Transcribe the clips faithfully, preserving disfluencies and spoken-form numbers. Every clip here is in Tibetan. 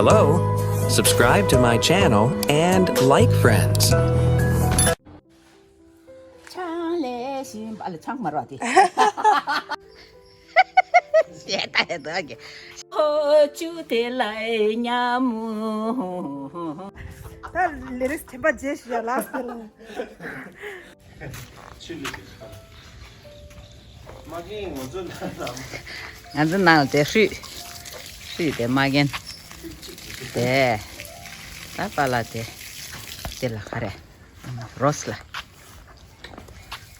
Hello, subscribe to my channel and like friends. ཆང་ལས་བཞིན་པ་ལ་ཆང་མ་རོགས་ཏེ། ཡ་ད་ཡ་ད་གི། ཧོ་ཆུ་དེ་ལ་ཉ་མོ། ད་ལེ་རིས་ཐེམ་པ་རྗེས་ཤིག་ཡ་ལགས་དེ་ལ། ཆུ་ལུད་དེ་ཁ། མ་གིན་ང་ཚོ་ནང་ལ། ང་ཚོ་ནང་ལ་དེ་ཧྲུས། ཧྲུས་དེ་མ་གིན། དེ། ད་པཱ་ལགས་དེ། དེ་ལ་ག་རེ། རོས་ལ།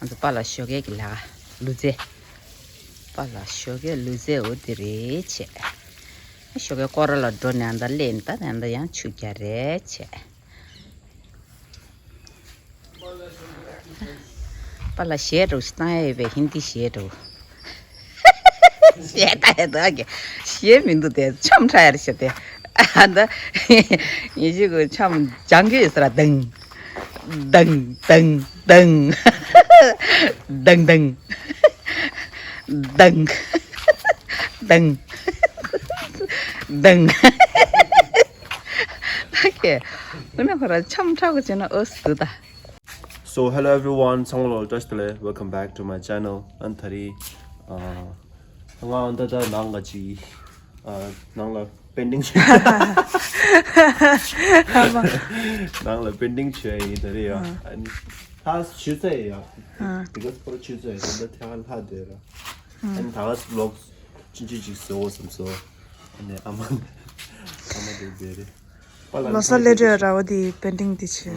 ང་ཚོ་པཱ་ལགས་ཞོགས་ཀས་ཀྱི་ལས་ཀ་ལུས་རྩལ། པཱ་ལགས་ཞོགས་ཀས་ལུས་རྩལ་འོ་དེ་རེད་བྱས། ཞོགས་ཀས་སྐོར་ར་ལ་འགྲོ་ནས་ཨ་མདའ་སླེབས་ནས་ད་ཨ་མདའ་ཡང་ཆུ་རྒྱག་རེད་བྱས། པཱ་ལགས་གཞས་འདྲ་བོ་ཞིག་བཏང་ཡ་ཡོད་པས་ཧིན་དི་གཞས་འདྲ་བོ། གཞས་ལྟ་ཡ་འདུག་གི། གཞས་མི་འདུག་དེ་འཆམ་ཁྲ་ཡར་ཤོག་དེ། ཨ་ད། ཡེ་ཤེས་ཀྱི་འཆམ་སྦྱང་གི་ཡོད་ས་ར་དང་། དང་དང་དང་། དང་དང་། དང་། དང་། དང་། ཨ་ཀེ། ཁོ་ན་ཁོ་ར་འཆམ་ཁྲ་གི་བྱས་ན་ཨོ་སི་འདུག་ད། So hello everyone, ཚང་མ་ལ་བཀྲ་ཤིས་བདེ་ལེགས། Welcome back to my channel. ཨ་ནི་ད་རེས་ཨ་ང་ཨ་ད་ད་ནང་ལ་ཅིག་ཨ་ནང་ལ་པེན་ཌིང་བྱས། ནང་ལ་པེན་ཌིང་བྱས་ཡིན་ད་རེས་ཡ། ཨ་ནི་ད་ཆུ་ཚོད་ཡ། ཨ་དེ་ག་སྐོར་ཆུ་ཚོད་ཡ་ད་ཐལ་ལྷ་དེ་ར། ཨ་ནི་ད་ག་ཝི་ལོག་ཆུང་ཆུང་ཅིག་བཟོ་བསམ་སོང་། ཨ་ནི་ཨ་མ་ཨ་མ་དེ་དེ་རེད། པཱ་ལགས་ལོ་སོ་ལེ་འདྲ་ར་བ་དེ་པེན་ཌིང་དེ་ཆེ།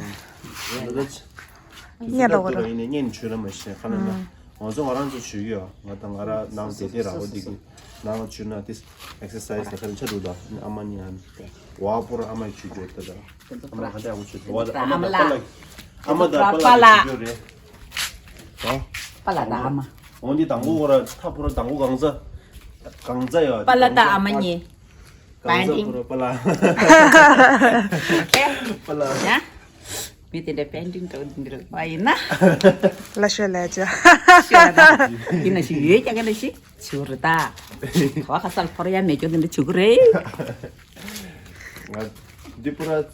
ཉལ་ལ་བ་ར། ཡིན་ནས་ཉན་ཆུ་ར་མ་ཤེས་ཁ་ན་ན། ང་ཚོ་ང་རང་ཚོ་ཆུ་ཡོད། ང་དང་ང་ར་ནང་དེ་དེ་ར་བ་དེ་གི་ནང་ཆུ་ན་དེ་ཨེག་སར་སའིཛ་ལ་ཁ་ར་ཆ་རུ་ད་ཨ་མ་ནི་ཨ་བ་པོ་ར་ཨ་མ་ཆུ་རྒྱུ་ད་ད། ཨ་མ་ག་དེ་ཨ་བ་ཆུ་བ་ད་ཨ་མ་ད་པཱ་ལགས་ཨ་མ་ད་པཱ་ལགས་ཆུ་རྒྱུ་རེད། ཨ་པཱ་ལགས་ད་ཨ་མ། འོན་ཏེ་དང་པོ་ཁོ་ར་ཐ་པོ་ར་དང་པོ་གང་ཟ་གང་ཟ་ཡོད་པཱ་ལགས་ད་ཨ་མ་གཉིས། གང་ཟ་པཱ་ལགས་པཱ་ལགས། ཨོ་ཁེ། པཱ་ལགས། ཡ། མི་དེ་འདྲ་པེན་ཌིང་འདྲ་བོ་འདི་འདྲ་བ་ཡིན་ན། ལ་ཤོད་ལ་ཅོ། ཤོད་ལ་ད། ཡིན་ན་ཞིག་ཡོད་ཀྱང་ག་ན་ཞིག་ཆུ་རུ་ད། ག་བ་ཁ་སལ་ཕོར་ཡ་མེད་ཀྱོ་འདི་འདྲ་ཆུ་གི་རེད། ང་འདི་པུ་ར།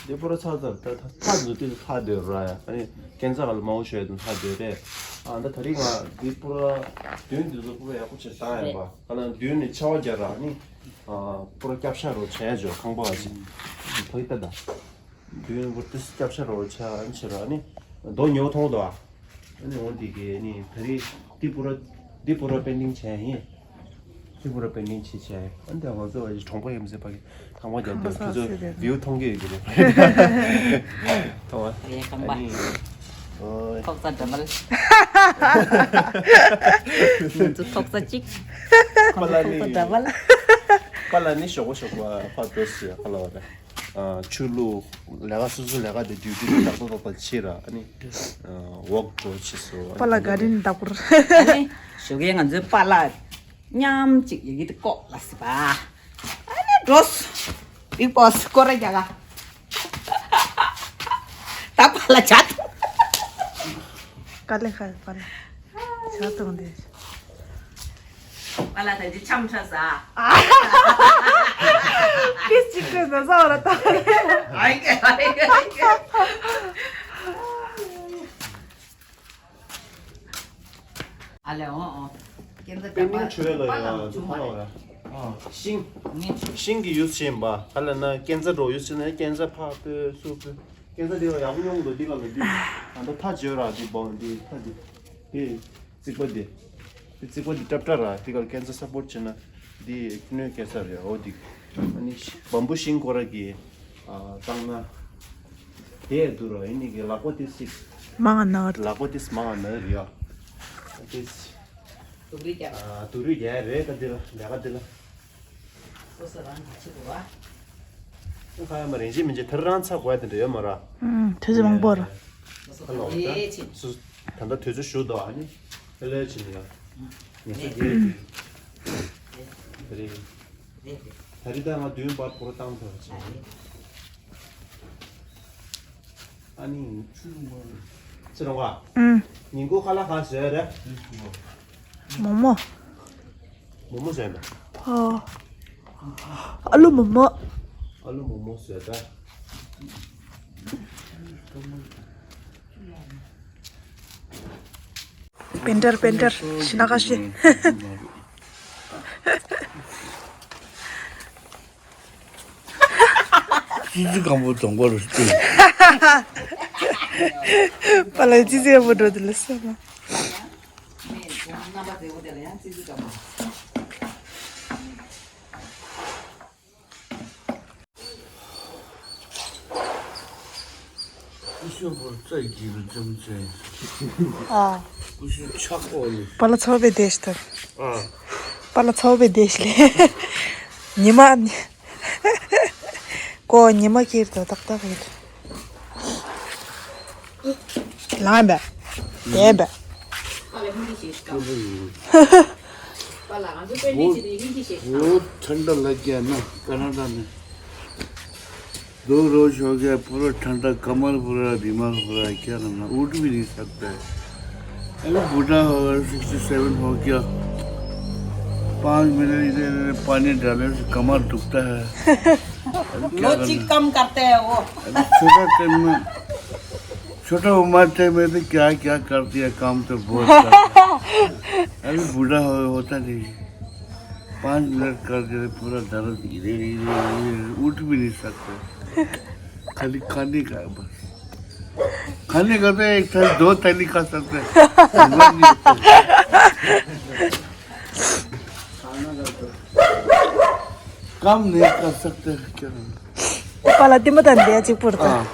འདི་པུ་ར་ཚ་ཚ་ད་ད་ཚ་འཛུལ་དུས་ཚ་འདོད་ར་ཡ། ཨ་ནི་ཀན་སར་ལ་མང་བོ་ཤོད་དུ་ཚ་འདོད་རེད། ཨ་ད་ད་རིང་ང་འདི་པུ་ར་མདུན་འདི་ཚོ་པུ་ར་ཡག་པོ་བྱས་བཏང་ཡིན་པ། ཨ་ལ་མདུན་ནས་ཆར་པ་རྒྱག་ར་ཨ་ནི་པུ་ར་སྐྱབས་ཤ་རོ་བྱས་འཇོག་ཁང་པ་ཨ་ཅི་ཕ་གི་ལྟ་ད། མདུན་པུ་ར་ཏི་སྐྱབས་ཤ་རོ་བྱས་ཨ་ནི་བྱས་ར་ཨ་ནི་རྡོ་ཉོ་ཐོང་དོ། ཨ་ནི་འོ་འདི་གི་ནི་ད་རེས་འདི་པུ་ར་འདི་པུ་ར་པེན་ཌིང་བྱས་ཡིན། འདི་པུ་ར་པེན་ཌིང་བྱས་བྱས་ཨ་འདི་ང་ཚོ་བ་གྲོང་པ་ཡིན་ཟེར་བ་གི་ཐང་པ་རྒྱབ་དུས་ཁྱོད་ཚོ་བིའུ་མཐོང་གི་ཡོད་ཀྱི་རེད། ཐང་པ་རེད་ཁང་པ། ཨ་ནི་ཨོ། ཐོག་རྩ་འདྲ་མལ། ང་ཚོ་ཐོག་རྩ་གཅིག་པཱ་ལགས་ནི་ཐོག་རྩ་འདྲ་མལ། པཱ་ལགས་ནི་ཞོགས་པ་ཞོགས་པ་ཕར་འགྲོ་ཟེར་ཁ་ལ་བ་རེད། ཆུ་བླུགས། ལས་ཀ་སོ་སོའི་ལས་ཀ་དེ་ཌིའུ་ཊི་དེ་ཏག་ཏག་ཏག་ཏག་བྱེད་ར་ཨ་ནི་ཝོག་འགྲོ་བྱེད་སོ། པཱ་ལགས་ག་རིན་བདག་པོར། ཨ་ནི་ཞོགས་ཀས་ང་ཚོའི་པཱ་ལགས་མཉམ་གཅིག་ཡི་གེ་དེ་ལྐོག་ལ་སི་པ། ཨ་ནི་འགྲོ་སོ། བིག་བོ་སི་སྐོར་ར་རྒྱག་ག་ད་པཱ་ལགས་ཇ་འཐུང་། དཀའ་ལས་ཁག་པཱ་ལགས་ཇ་འཐུང་དེ། པཱ་ལགས་ད་ཅི་འཆམ་ཁྲ་ཟ། ཀིས་ཅིག་ཀིས་ཟ་ཟ་བ་ར་ད། ཨའི་ཀེ་ཨའི་ཀེ་ཨའི་ཀེ། ཨ་ལེ་ཨོ་ཨོ། ཀན་ཛ་པེན་ཌིང་བྱོས་ལ་ཡ་ཁ་ལ་བ་ར། ཤིང་། ཤིང་གི་ཡུས་ཤིང་པ་ཧ་ལ་ན་ཀན་ཛ་འགྲོ་ཡུས་ཤིང་ན་ཀན་ཛ་ཕ་པོ་སུ་པོ། ཀན་ཛ་འདི་ལ་ཡག་པོ་ཡོང་འདུག་འདི་ག་ལ་འདི། ཨ་ད་ཐ་བྱོས་ར་འདི་བང་འདི་ཐ་འདི། དེ་རྩིག་པ་འདི། དེ་རྩིག་པ་འདི་ཏྲབ་ཏྲ་ར་འདི་ག་ལ་ཀན་ཛ་སབ་པོར་བྱེད་ན་འདི་ཁྱོད་ནས་ཀན་ཛ་རེད་འོ་འདི། ཨ་ནི་བམ་བུ་ཤིང་ཁོ་ར་གི་བཏང་ན། དེ་འདུག་ར་ཡིན་ནི་གི་ལག་པ་དེ་སིག་མང་ང་ན་ར། ལག་པ་དེ་མང་ང་ན་རེད་ཡ། དེ་སིག་དུག་རིགས་རྒྱག་དུག་རིགས་རྒྱག་རེད་ད་འདི་ལ་ལས་ཀ་འདི་ལ། སོ་སོ་རང་གི་ཆེད་དུ་བ། ཁ་ཡ་མ་རེད་ཅི་མིན་ཅི་ཐར་རང་ཚ་དགོས་དེ་འདྲ་ཡོད་མ་ར། ཨུམ་དུས་ཚོད་མང་པོ་ར། ཧ་ལོ་ད་སུ་ད་ལྟ་དུས་ཚོད་ཞུ་དོ་ཨ་ནི་ཧེ་ལོ་ཅི་ནི་ཡ། ཉི་ཤུ་རྒྱལ་རེད། རེད། ད་རེས་ད་ང་བདུན་བར་སྐོར་བཏང་ཐུབ་ཅིང་། ཨ་ནི། ཚེ་རིང་བ། ཨུམ། ཉིན་གུང་ཁ་ལག་ག་བཟོས་རེད། མོག་མོག་མོག་མོག་བཟོས་པ། ཨོ། ཨ་ལུ་མོག་མོག་ཨ་ལུ་མོག་མོག་ཟེར་ད། པེན་ཏར་པེན་ཏར་ཤི་ན་ཁ་ཤི། ཙི་ཙི་སྐམ་པོ་གདོང་པ་རུ་སྟེ། པ་ལ་ཙི་ཙི་སྐམ་པོ་འགྲོ་དེ་ལ་སོ་མ། ཀུ་ཤུ་བོར་ཙ་གི་རུ་ཙམ་ཙེ། ཨ། ཀུ་ཤུ་ཆག་པོ་ནི། པ་ལ་ཚོ་བའི་དེ་ཤི་ཐབ། ཨ། པ་ལ་ཚོ་བའི་དེ་ཤི་ལེ། ཉི་མ་ནི། ཀོ་ཉི་མ་ཁྱེར་དོ་ཏག་ཏག་ཡིན། ལངས་པས། བསྡད་པས། बहुत ठंडा लग गया ना कनाडा में। दो रोज हो गया पूरा ठंडा, कमर पूरा बीमार हो रहा है, क्या करना, उठ भी नहीं सकता है। अभी बूढ़ा हो गया, सिक्सटी सेवन हो गया, पाँच मिनट इधर पानी डालने से कमर दुखता है। अभी क्या करना? लॉजिक कम करते हैं वो। अभी छोटा टाइम में, छोटा उम्र टाइम में तो क्या क्या कर दिया, काम तो बहुत करता है। अभी बूढ़ा हो, होता नहीं, पाँच मिनट करके पूरा दर्द, इधर इधर उठ भी नहीं सकते। खाली खाने का है बस। खाने का तो एक थाली, दो थाली खा सकते हैं। काम नहीं कर सकते क्या? པ་ལ་ལྟད་མོ་ལྟ་ནས་བསྡད་གཅིག་པུ་རེད། ཨ།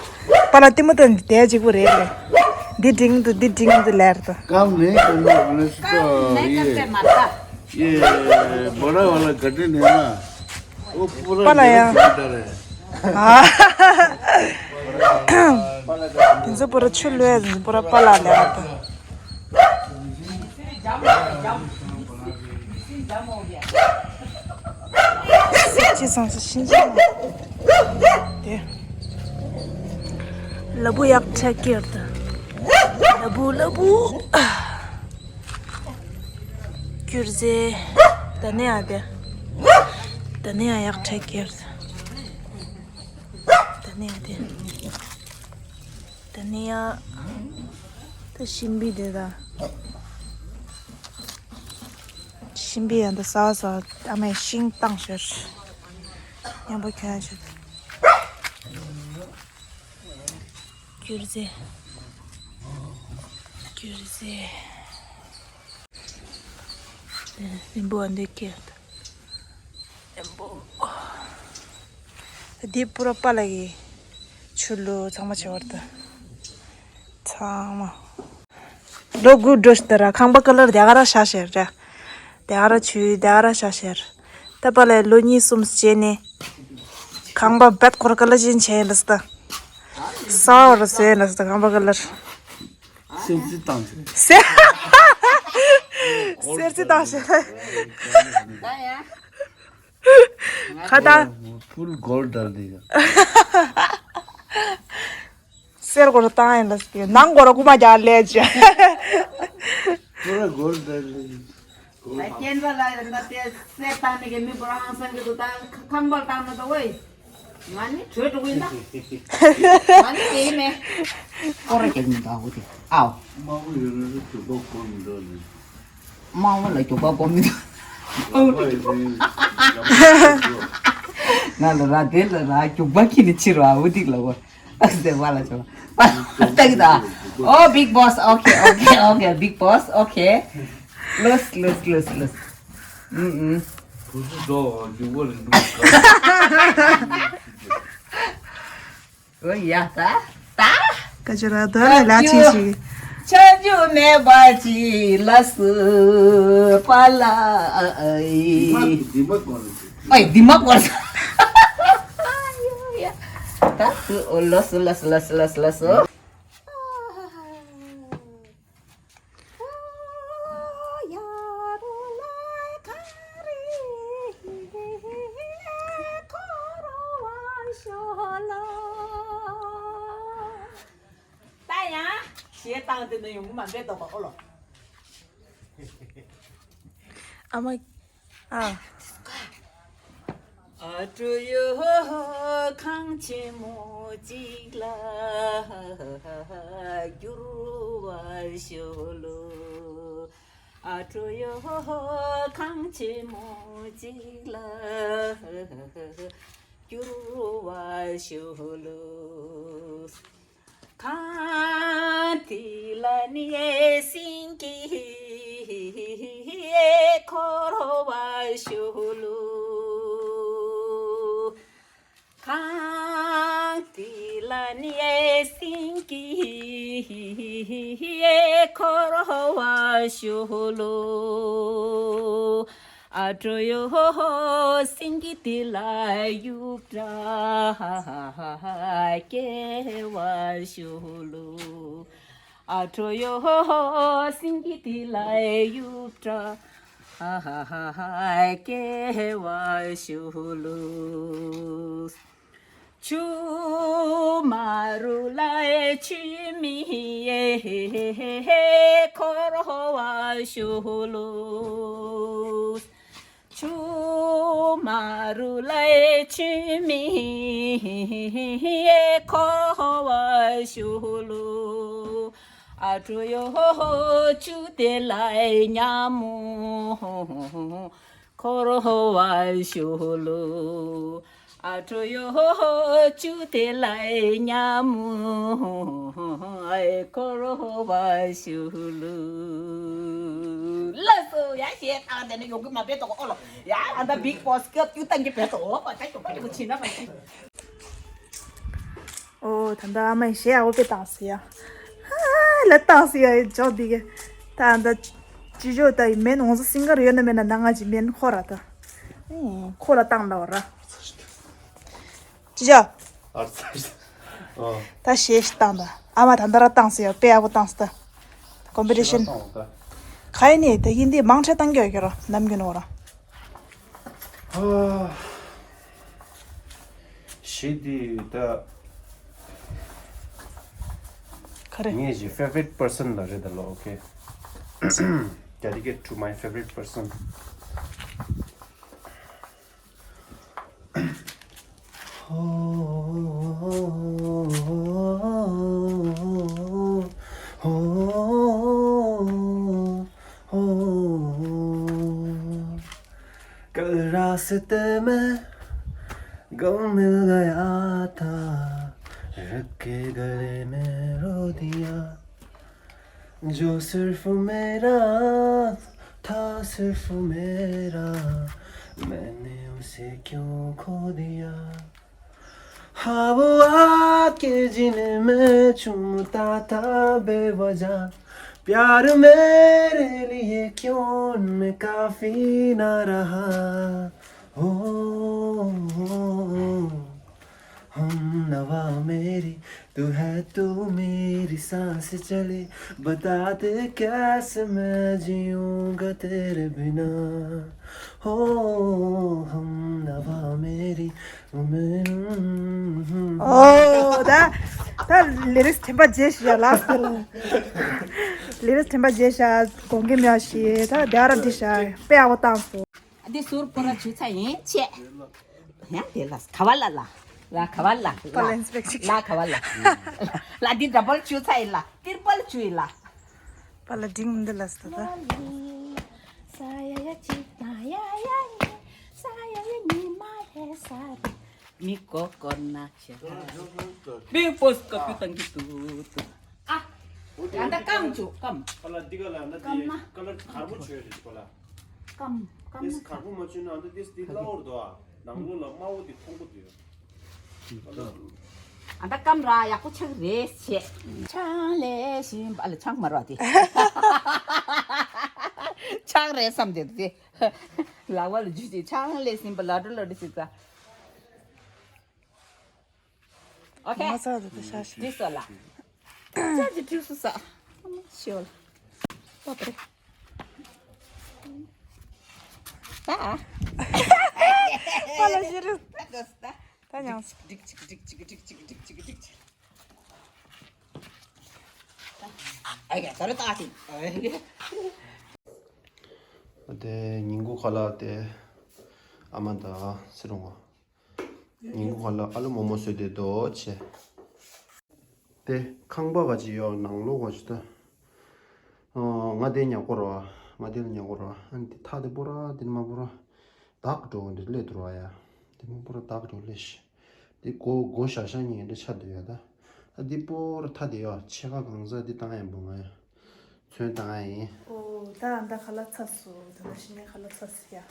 པ་ལ་ལྟད་མོ་ལྟ་ནས་བསྡད་གཅིག་པུ་རེད་ལེ། འདི་འགྲིག་འདུག་འདི་འགྲིག་འདུག་ལབ་རེད་ད། काम नहीं करना बोले से तो ये, ये बड़ा वाला गड्ढे नहीं ना, वो पूरा པ་ལ་ཡ། गलत है। ཨ། དེ་ཚོ་པུ་ར་ཆུ་ལོས་དེ་ཚོ་པུ་ར་པ་ལ་ལབ་རེད་ད། ཅི་སང་ས་ཤིན་ཅང་དེ། ལ་བུ་ཡག་ཁྲེག་ཀེར་ད། ལ་བུ་ལ་བུ། ཀུར་ཟེ། ད་ནི་ཡ་དེ། ད་ནི་ཡ་ཡག་ཁྲེག་ཀེར་ད། ད་ནི་ཡ་དེ། ད་ནི་ཡ། ད་ཤིང་པི་དེ་ད། ཤིང་པི་ཡང་ད་ཟ་ཟ་ཨ་མས་ཤིང་བཏང་ཤར། མཉམ་པོ་གྱོན་ཤར། ཀུར་ཟེ། ཀུར་ཟེ། ལིམ་བུ་འདི་ཀེར། ལིམ་བུ། འདི་པུ་ར་པ་ལ་གི་ཆུ་ལུ་ཚང་མ་བྱེད་བར་ད། ཚང་མ། ལོ་དགུ་འགྲོ་ཤི་ད་ར་ཁང་པ་ཀ་ལར་དེ་ག་ར་ཤ་ཤེར་ར། དེ་ག་ར་ཆུ་དེ་ག་ར་ཤ་ཤེར། ད་པ་ལ་ལོ་གཉིས་གསུམ་བྱས་ནས། ཁང་པ་བད་སྐོར་ཀ་ལ་ཅན་བྱས་ལ་སི་ད། ས་བར་སེ་ལ་སི་ད་ཁང་པ་ཀ་ལར། སེར་རྩི་བཏང་ཆོག་སེར། སེར་རྩི་བཏང་ཆོག་ཁ་ད། ཕུལ་གོལ་ཌལ་དེ་ག་སེར་སྐོར་བཏང་ཡིན་ལ་སི་ནང་སྐོར་རྐུ་མ་རྒྱག་ལས་ཅི། ཕུལ་གོལ་ཌལ་དེ། རྒྱན་པ་ལ་ཡིན་ན་དེ་གསེར་བཏང་ནི་གི་མི་བུ་རང་སང་གི་འདུག་ད་ཁང་པ་བཏང་ན་ད་ཝེ། ང་ནི་བྲོས་འགྲོ་གི་ཡིན་ད། ང་ནི་དེ་ཡིན་མེད། སྐོར་ར་རྒྱག་མི་འདུག་འོ་དེ་ཨའོ། དམར་པོ་ཡོད་ན་རྒྱུག་པ་སྐོར་མི་འདུག་ནི། དམར་པོ་ལ་རྒྱུག་པ་སྐོར་མི་འདུག་ང་ལ་ར་དེ་ལ་ར་རྒྱུག་པ་ཁྱི་ནི་ཕྱིར་བ་འོ་དིག་ལ་གོ། ཨ་ཟེར་བ་ལ་ཆོ། ཨ་ཏག་ཏག་ཨོ་big boss okay okay okay big boss okay ལོས་ལོས་ལོས་ལོས། ཨུམ་ཨུམ། བུ་ཚོ་དོ་རྒྱུག་པ་རིང་པོ་ག་ཨོ་ཡ་ད་ད། ཀ་ཅོ་ར་དོ་ལ་ལ་ཆི་ཞིག་ཆ་རྒྱུ་མེད་པ་ཅི་ལ་སུ་པ་ལ་ཨི། འདི་མ་གོ་ཨོ་འདི་མ་གོ་ས། ད་ལོས་ལོས་ལོས་ལོས། ད་ཡང་ཞེ་སྡང་དེ་ནི་ཡོང་གི་མ་འདྲེ་དོག་པ་ཨོ་ལོ། ཨ་མ། ཨ། ཨ་ཀྲོ་ཡོ་ཧོ་ཧོ། གངས་ཆེན་མོ་གཅིག་ལ་འགྱུར་བར་ཤོག་ལོ། ཨ་ཀྲོ་ཡོ་ཧོ་ཧོ། གངས་ཆེན་མོ་གཅིག་ལ་འགྱུར་བར་ཤོག་ལོ། གངས་དེ་ལ་ནི་སེང་གེ་འཁོར་བར་ཤོག་ལོ། གངས་དེ་ལ་ནི་སེང་གེ་འཁོར་བར་ཤོག་ལོ། ཨ་ཀྲོ་ཡོ་ཧོ་ཧོ། སེང་གེ་དེ་ལ་གཡུ་སྒྲ་སྐྱེ་བར་ཤོག་ལོ། ཨ་ཀྲོ་ཡོ་ཧོ་ཧོ། སེང་གེ་དེ་ལ་གཡུ་སྒྲ་སྐྱེ་བར་ཤོག་ལོ། ཆུ་མ་རུ་ལ་ཆུ་མིག་འཁོར་བར་ཤོག་ལོ། ཆུ་མ་རུ་ལ་ཆུ་མིག་འཁོར་བར་ཤོག་ལོ། ཨ་ཀྲོ་ཡོ་ཧོ་ཧོ། ཆུ་དེ་ལ་ཉ་མོ་འཁོར་བར་ཤོག་ལོ། ཨ་ཀྲོ་ཡོ་ཧོ་ཧོ། ཆུ་དེ་ལ་ཉ་མོ་འཁོར་བར་ཤོག་ལོ། ལགས་སོ། ཡ་ཞེས་བཏང་དེ་ནས་ཡོང་གི་མ་བེད་དོ། ཨོ་ལོ། ཡ་ཨ་ད་བིག་པོ་སི་སྐབས་ཀྱུ་བཏང་གི་བེད་དོ། ཨོ་པ་ད་ཡོང་གི་ཆི་ན་པ། ཨོ་ད་ད་ཨ་མའི་ཞེ་ཨོ་པེ་བཏང་སི་ཡ། ཧ་ལ་བཏང་སི་ཡ་ཇོ་དི་གེ། ད་ཨ་ད་ཅི་ཇོ་ད་མེན་འོང་ས་སིང་གར་ཡོད་ན་མེད་ན་ན་ང་ཅི་མེན་ཁོ་ར་ད། ཁོ་ལ་བཏང་ད་བ་ར། ཅི་ཇོ། ཨར་ཚ་ཨོ། ད་ཞེས་བཏང་ད། ཨ་མ་ད་འདི་ར་བཏང་སི་ཡ། དཔེ་ཡག་པོ་བཏང་སི་ད། ཀོམ་པི་ཊི་ཤན། ཞེས་བཏང་ད། ག་ཡིན་ནི་ད་ཡིན་དེ་མང་ཆེ་བཏང་གི་ཡོད་ཀྱི་ར་ནམ་རྒྱུན་འོ་ར། ཨ། ཞེས་དེ་ད། ག་རེ། ངའི་ཞེ་favorite person ལ་རེད་ད་ལོ། ཨོ་ཁེ། Dedicate to my favorite person. कल रास्ते में गम मिल गया था, रख के गले में रो दिया। जो सिर्फ मेरा था, सिर्फ मेरा, मैंने उसे क्यों खो दिया। हाँ, वो आके जिन्हें मैं चूमता था बेवजह, प्यार मेरे लिए क्यों उनमें काफी ना रहा। हो, हो, हो। हम नवा मेरी, तू है तू मेरी सांस चले, बता दे कैसे मैं जीऊंगा तेरे बिना। हो, हम नवा मेरी, उम्र। ཨོ་ད་ད་ལི་རིས་ཐེམ་པ་རྗེས་ཤ་ལ་སི་ལི་རིས་ཐེམ་པ་རྗེས་ཤ་གོང་གི་མྱ་ཤི་ད་དེ་ར་འདི་ཤ་དཔེ་ཨ་བ་བཏང་སོ། འདི་ཟུར་པོ་ར་ཆུ་ཚ་ཡིན་ཆེ། ཡང་དེ་ལ་ག་བ་ལ་ལ། ལ་ག་བ་ལ་ལ། པ་ལ་ཨིན་སི་པེག་ཤིག་ལ་ག་བ་ལ། ལ་འདི་འདྲ་པོ་ལ་ཆུ་ཚ་ཡིན་ལ། ཏིར་པ་ལ་ཆུ་ཡིན་ལ། པ་ལ་འབྲིང་མི་འདི་ལ་སི་ད། ལ་ལི། ས་ཡ་ཡ་གཅིག་དང་ཡ་ཡ་གཉིས། ས་ཡ་ཡ་གཉིས་མ་རེད་ས་རེད། མི་གོ་གོ་ན་ཆེ། པི་པོས་ཀ་པི་ཏང་གི་ཏུ་ཏུ། ཨ། ཡ་ད་ཀམ་ཆུ་ཀམ། ཨ་ལ་འདི་ག་ལ་ན་ཀམ་ན། འདི་ཀ་ལར་དཀར་པོ་བྱོས་རེད་པ་ལ། ཀམ་ཀམ་ཏིས་ན། དཀར་པོ་མ་བྱོས་ན་ཨ་ད་ཏིས་འདི་སླ་བོར་འདུག་ཨ། ནང་ལོགས་ལ་དམར་པོ་འདི་མཐོང་གི་འདུག་ཨ་ད་ཀམ་ར་ཡག་པོ་ཆགས་རེད་ཆེ། ཆང་ལས་ཞིམ་པ་ལ་ཆང་མ་ར་དེ། ཆང་རེད་བསམ་དེ་དེ། ལག་པ་ལ་འཇུ་ཅིག་ཆང་ལས་ཞིམ་པ་ལ་འགྲོ་ལ་འགྲོ་ཞིག་ཙ། ཨོ་ཁེ། ང་ཚ་དེ་དེ་ཤ་ཤ། འདི་སོ་ལ། ཅག་ཅི་ཁྲིག་སུ་ས། ཤོ་ལ། པ་པ་རེ། ད། པ་ལ་ཤི་རུ། ད་ཉང་སི། འགྲིག་ཅིག་འགྲིག་ཅིག་འགྲིག་ཅིག་འགྲིག་ཅིག་འགྲིག་ཅིག་ཨ་ཡ་ད་རེ་ད་ཅིག་དེ་ཉིན་གུང་ཁ་ལག་དེ་ཨ་མ་དང་སི་རུང་བ། ཉིན་གུང་ཁ་ལག་ཨ་ལུ་མོག་མོག་བཟོས་ཏེ་འདུག་བྱས། དེ་ཁང་པ་ག་ཅིག་ཡོད་ནང་ལོགས་ག་ཅིག་ད། ཨ། ང་དེ་ཉག་པོ་ར། ང་དེ་ལ་ཉག་པོ་ར། ཨ་ནི་དེ་ཐག་དེ་པོ་ར་དེ་ནི་མ་པོ་ར། དག་འགྲོ་འདི་སླེབས་འདུག་ར་ཡ། དེ་མ་པོ་ར་དག་འགྲོ་སླེབས་ཤི། དེ་སྒོ་སྒོ་བཞག་བཞག་ཉིན་འདྲ་ཆགས་འདུག་ཡ་ད། ཨ་དེ་པོ་ར་ཐག་དེ་ཡ་ཕྱེད་ཀ་གང་ཟག་དེ་བཏང་ཡ་འབུ་ང་ཡ། ཚོན་བཏང་ཡ་ཡིན། ཨོ་ད་ཨ་ད་ཁ་ལག་ཚར་སོང་། ད་ནི་ཤི་ནས་ཁ་ལག་ཚར་སོང་ཡ།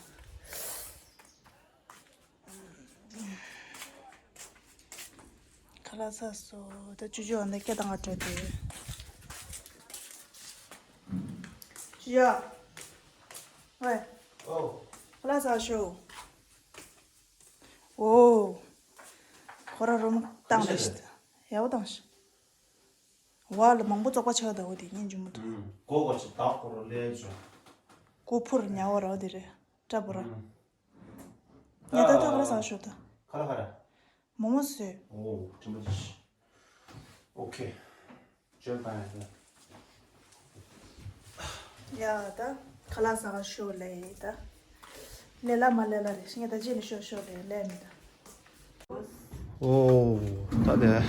ཁ་ལག་ཚར་སོང་། ད་ཅུ་ཅུ་འོ་ན་སྐད་བཏང་ག་འགྲོ་དེ། ཅུ་ཅུ། ཝེ། ཨོ། ཁ་ལག་ཚར་ཤོག་ཨོ། ཁོ་ར་རོ་མ་བཏང་རེ་ཤི། ཡ་བོ་བཏང་ཤི། ཝ་ལ་མང་པོ་བཙོག་པ་ཆགས་ད་འོ་དེ་ཉིན་རྒྱུན་མ་ཐུབ། ཨུམ། གོ་གོ་ཅི་དག་གོ་རོ་ལེ་ཅོ། གོ་ཕུར་ཉ་བོ་ར་འོ་དེ་རེད། ཏྲ་བོ་ར། ཨུམ། ཉ་ད་ད་ཁ་ལག་ཟ་ཤོག་ད། ཁ་ལག་ཁ་ར། མོག་མོག་བཟོས། ཨོ་དྲི་མ་ཅི་ཤི། ཨོ་ཁེ། བཅོལ་བཏང་ཡ་ད། ཡ་ད། ཁ་ལག་ཟ་ག་ཤོག་ལེ་ད། ལེ་ལ་མ་ལེ་ལ་རེ་ཤི་ངས་ད་རྗེས་ནས་ཤོག་ཤོག་ལེ་ལེ་མི་ད། ཨོ། ད་དེ།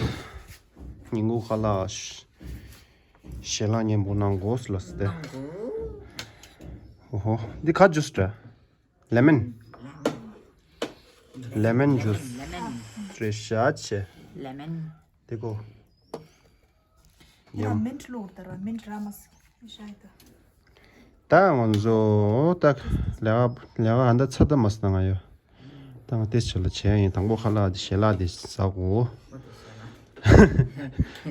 ཉིན་གུང་ཁ་ལག་ཞལ་ལག་མཉེས་པོ་གནང་དགོས་ལ་སི་ཏེ། ཨོ་ཧོ། འདི་ག་ཇུས་རེད། ལེ་མོན། ལེ་མོན་ཇུས། ལེ་མོན། རེད་ཤག་ཆེ། ལེ་མོན། དེ་གོ། ཡ་ཡམ། མིན་ཊི་ལོར་དར་བ་མིན་ཊི་ར་མ་སི་ཤ་ཡི་ད། ད་ང་ཚོ་ད་ལས་ཀ་ལས་ཀ་ཨ་འདྲ་ཚ་ད་མ་སི་ད་ང་ཡོད། ད་ང་ཏེ་ཆེ་ལ་བྱས་ཡིན། དང་པོ་ཁ་ལག་དེ་ཞལ་ལག་དེ་ཟ་གོ།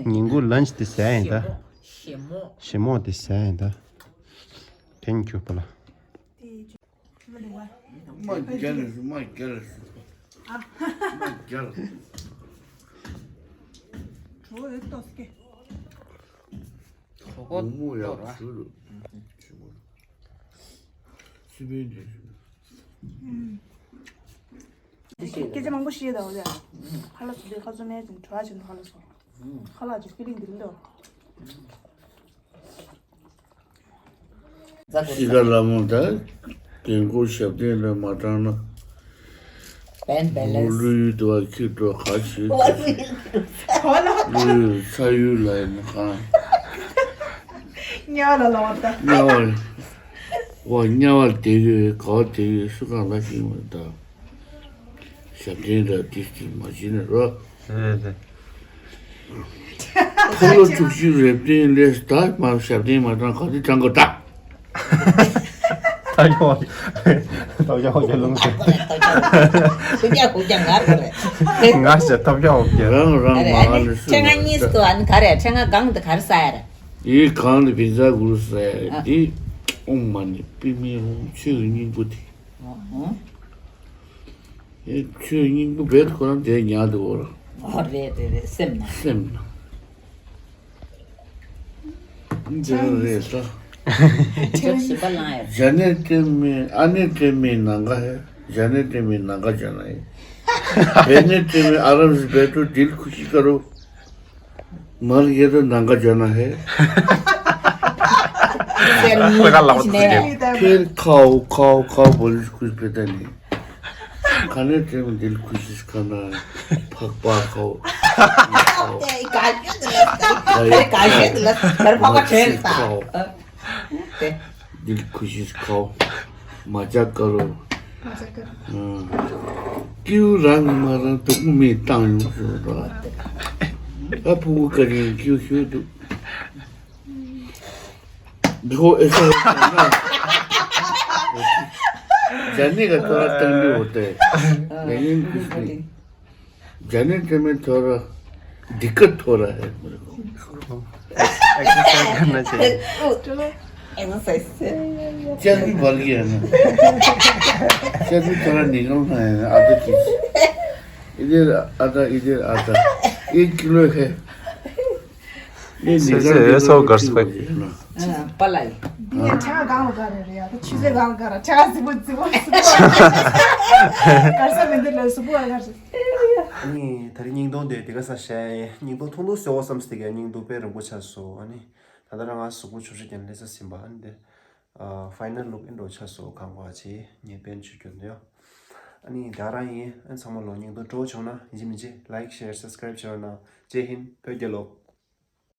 ཉིན་གུང་ལན་ཆི་དེ་ཟ་ཡིན་ད། ཞེ་མོག་ཞེ་མོག་དེ་ཟ་ཡིན་ད། Thank you པ་ལ། མ་རྒྱལ་ལ་སུ་མ་རྒྱལ་ལ་སུ། མ་རྒྱལ། གྲོ་འོད་ཏོ་སྐེ། གྲོ་གོ་མོ་ཡག་ཏོ་ར། ཚུ་རུ། སི་པན་དེ་སུ། སྐད་ཆ་མང་པོ་བཤད་ད་འོ་ཡ། ཁ་ལག་སུ་དེ་ཁ་སུ་མེད་ཅིང་གྲོ་ཨ་ཅིང་ཁ་ལག་སོ། ཁ་ལག་ཅིག་ཕི་ལིང་དེ་ལོ། ཤི་ཁ་ལ་མོ་ད། རྒན་འཁོགས་ཞབས་བརྟན་ལ་མ་དྲངས་ན། བན་བན་ལེ། མོ་ལུས་དུ་བ་ཁྱི་འགྲོ་ཁ་ཤི། ལུས་ས་ཡུལ་ལ་ཡིན་ཁང་། དམྱལ་བ་ལ་ལོག་ད། དམྱལ་བ། ཝ་དམྱལ་བ་དེ་གི་ག་བ་དེ་གི་སུ་གང་ལ་ཤི་མ་ད། ཞབས་བརྟན་ར་ཏིས་ཏིས་མ་བྱིན་ནས་རོ། རེད་རེད། ཕོ་ལོ་དྲུག་ཅུ་རེ་བརྟན་ལས་ད་མ་ཞབས་བརྟན་མ་བཏང་ག་དེ་བཏང་གོ་ད། ཐབས་ཡོང་ཐབས་ཡོང་ཡོང་ལུང་ཟེར། ཧུ་ཀྱང་ཧུ་ཀྱང་ང་རེད། ང་ཞེ་ཐབས་ཡོང་ཡོང་། རང་རང་མ་ཧ་ལས་སུ། ཁྲེ་ང་གཉིས་སུ་ཨ་ནི་ག་རེ་ཁྲེ་ང་གང་དུ་ག་རེ་ས་ཡ་རེད། ཡི་གང་དུ་བི་ཛ་གུ་རུ་ས་ཡ་རེད་དེ། ཨོང་མ་ནི་པི་མི་ཧོང་ཆོས་ཀྱི་སྙིང་པོ་དེ། ཨེ་ཆོས་སྙིང་པོ་བེད་ཁོ་རང་དེ་ཉག་དེ་འོར། ཨོ་རེད་རེད་རེད་སེམས་ན། སེམས་ན། འདི་རང་རེད་ད། ཁྲེ་ཞིབ་པ་ལང་ཡ། ཇ་ནེ་ཏེ་མེ་ཨ་ནེ་ཏེ་མེ་ནང་ག་ཧེ། ཇ་ནེ་ཏེ་མེ་ནང་ག་ཇ་ན་ཧེ། བེ་ནེ་ཏེ་མེ་ཨ་རམ་སི་བེ་ཏུ་དིལ་ཁུ་ཤི་ཀ་རོ། མར་གེ་ཏོ་ནང་ག་ཇོ་ན་ཧེ། ལ་ག་ལ་བ་ཏུ་ཟེར། ཕེར་ཁའོ་ཁའོ་ཁའོ་བོ་ལི་ཁུ་པེ་ཏ་ནི། ཁ་ནེ་ཏེ་མ་དིལ་ཁུ་ཤིས་ཁ་ན་ཕག་པ་ཁའོ། ཁའོ་ཏེ་ག་ཞུ་དུ་ལ་ས། ཁ་ག་ཞུ་དུ་ལ་ས། བར་ཕག་པ་ཁྲེལ་ས། ཏེ། དིལ་ཁུ་ཤིས་ཁའོ། མ་ཅག་ཀ་རོ། མ་ཅག་ཀ་རོ། ཀིའུ་རང་མ་རང་དུག་མི་བཏང་ཡོང་ཟེར་བ། ཨ་ཕུ་གུ་ཀ་རིང་ཀིའུ་ཤུ་དུ། འགྲོ་ཨེ་ས་ཧེ་ན། ཇ་ནི་ག་ཐོ་ར་བཏང་འདུག་འོ་ཏེ། ལེ་ཉིན་ཀུ་ཤི་ནི། ཇ་ནི་ཏེ་མེ་ཐོ་ར། འདི་ཀ་ཐོ་ར་ཧེ་མི་རེད། ཨེག་སར་སའི་ཛི་ཁ་ན་ཆེ། ཨེག་སར་སའི་ཛི། ཅ་ལི་བར་གི་ཡ་ན། ཅ་ལི་ཐོ་ར་ནི་གང་ན་ཡ་ན་ཨ་ཏི་ཅི། ཨི་དེར་ཨ་ཏ་ཨི་དེར་ཨ་ཏ། ཨི་ཀི་ལོ་ཧེ། ཨི་ནི་སོ་སོའི་ཨེ་སོ་གར་སོ་ཁོ། པ་ལ་ཡི། འདི་ངས་ཁྲ་གང་ལ་ག་རེ་རེད་ཡ། ད་ཆུ་ཚོད་གང་ལ་ག་རེ་ཁྲ་གཟིགས་པོ་གཟིགས་པོ་གཟིགས་པོ། གར་ས་མི་འདི་ལ་གཟིགས་པོ་ག་རེ། ཨ་ནི་ད་རེས་སྙིང་སྟོང་དེ་དེ་ག་ས་བཤད་ཡིན། སྙིང་སྟོང་ཐུང་ཐུང་ཟེར་བ་བསམ་སྟེ་ག་སྙིང་སྟོང་དཔེ་རིང་པོ་ཆགས་སོང་། ཨ་ནི་ད་ལྟ་རང་ང་གཟུགས་པོ་ཆུ་ཚོད་བརྒྱད་ལས་ས་ཟིན་པ་ཨ་ནི་དེ། ཨ། ཕའི་ནལ་ལུག་ཨིན་འགྲོ་ཆགས་སོང་། གང་ག་ཅི་ངས་པན་ཆུ་གྱོན་ཡོད། ཨ་ནི་ད་རང་ཡིན། ཨ་ཚང་མ་ལོ་ཉིན་དུ་སྤྲོ་བྱུང་ན་ཡིན་མི་བྱེད། Like, share, subscribe བྱས་ན། ཇེ་ཧིན། བོད་རྒྱལ་ལོ།